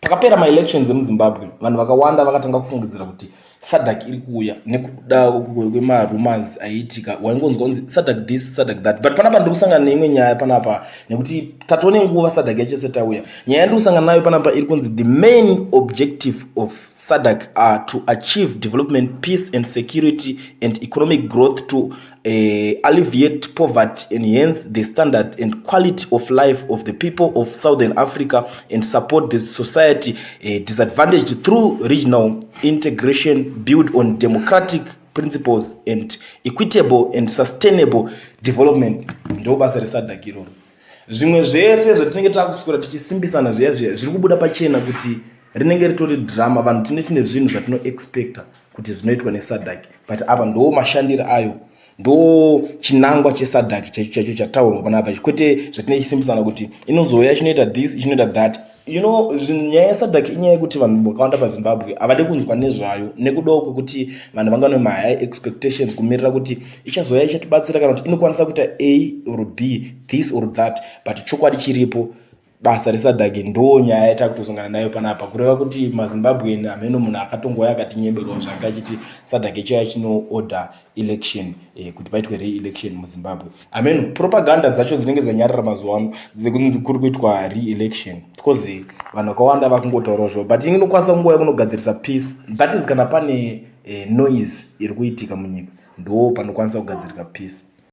Pakapera maelections emuZimbabwe, vanhu vakawanda vakatanga kufungidzira kuti SADC iri kuuya nekuda kwemarumors aiitika. Waingonzwa kunzi SADC this, SADC that. But panapa ndiri kusangana neimwe nyaya panapa, nekuti tatone nguva SADC yacho isati yauya. Nyaya yandiri kusangana nayo panapa iri kunzi the main objective of SADC are to achieve development, peace and security and economic growth, to alleviate poverty, enhance the standard and quality of life of the people of Southern Africa and support the society disadvantaged through regional integration built on democratic principles and equitable and sustainable development. Ndo basa reSADC iroro. Zvimwe zvese zvatinenge taakuswera tichisimbisana zviya zviya, zviri kubuda pachena kuti rinenge ritori drama. Vanhu tine zvinhu zvatinoexpecta kuti zvinoitwa neSADC, but apa ndo mashandiro ayo, ndo chinangwa cheSADC chaicho chaicho chataurwa panapa, kwete zvatinenge tichisimbisana kuti inozouya, chinoita this, chinoita that. Nyaya yeSADC inyaya yekuti vanhu vakawanda paZimbabwe havadi kunzwa nezvayo, nekudawo kwekuti vanhu vanga nemahigh expectations, kumirira kuti ichazouya, ichatibatsira, kana kuti inokwanisa kuita A or B, this or that. But chokwadi chiripo, basa reSADC ndo nyaya yatakutosangana nayo panapa, kureva kuti maZimbabwean hameno munhu akatongouya akatinyeberwa zvake achiti SADC ichauya chinoorder election, kuti paitwe re-election muZimbabwe. Hameno propaganda dzacho dzinenge dzanyarara mazuva ano dzekunzi kuri kuitwa re-election, because vanhu vakawanda vakungotaurawo zvavo, but inokwanisa kungouya kunogadzirisa peace. That is kana pane noise iri kuitika munyika, ndo panokwanisa kugadzirika peace.